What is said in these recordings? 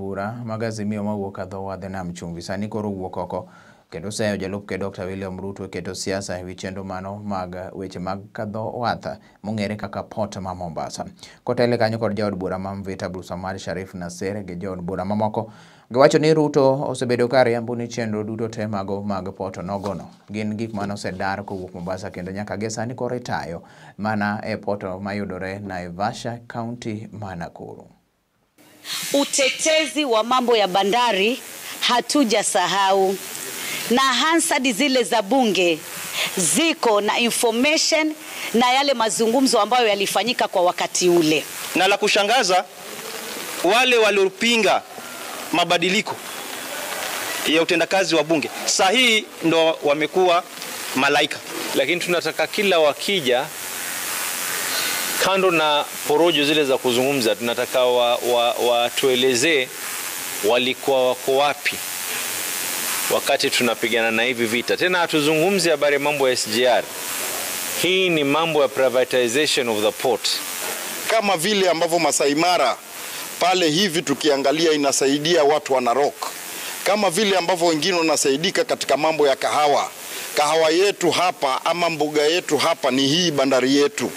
bura mag Azimio mawuok e dho wadh Nam Chumbi sani koro wuok oko kendo seyo jalup ker Dr. William Ruto e keto siasa ewi chenro mano mag weche mag dho wath mong'ere kaka Port ma Mombasa. Kotele kanyo kod jaod bura ma Mvita Abdulswamad Sharif Nassir gi jood bura mamoko, giwacho ni Ruto osebedo ka riambo ni chenro duto te mago mag port nogono gin gik mane osedar kowuok Mombasa kendo nyaka gi sani koro itayo mana e port mayudore Naivasha, County ma Nakuru. Utetezi wa mambo ya bandari hatujasahau, na Hansard zile za bunge ziko na information na yale mazungumzo ambayo yalifanyika kwa wakati ule. Na la kushangaza, wale waliopinga mabadiliko ya utendakazi wa bunge saa hii ndo wamekuwa malaika. Lakini tunataka kila wakija, kando na porojo zile za kuzungumza, tunataka watuelezee walikuwa wako wapi wakati tunapigana na hivi vita. Tena hatuzungumzi habari mambo ya SGR. Hii ni mambo ya privatization of the port. Kama vile ambavyo Masai Mara pale hivi tukiangalia inasaidia watu wa Narok, kama vile ambavyo wengine wanasaidika katika mambo ya kahawa. Kahawa yetu hapa ama mbuga yetu hapa ni hii bandari yetu.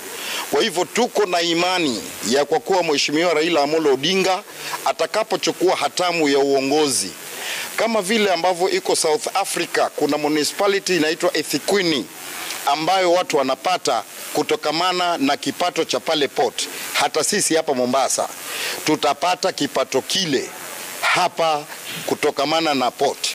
Kwa hivyo tuko na imani ya kwa kuwa Mheshimiwa Raila Amolo Odinga atakapochukua hatamu ya uongozi, kama vile ambavyo iko South Africa kuna municipality inaitwa eThekwini ambayo watu wanapata kutokamana na kipato cha pale port. Hata sisi hapa Mombasa tutapata kipato kile hapa kutokamana na port.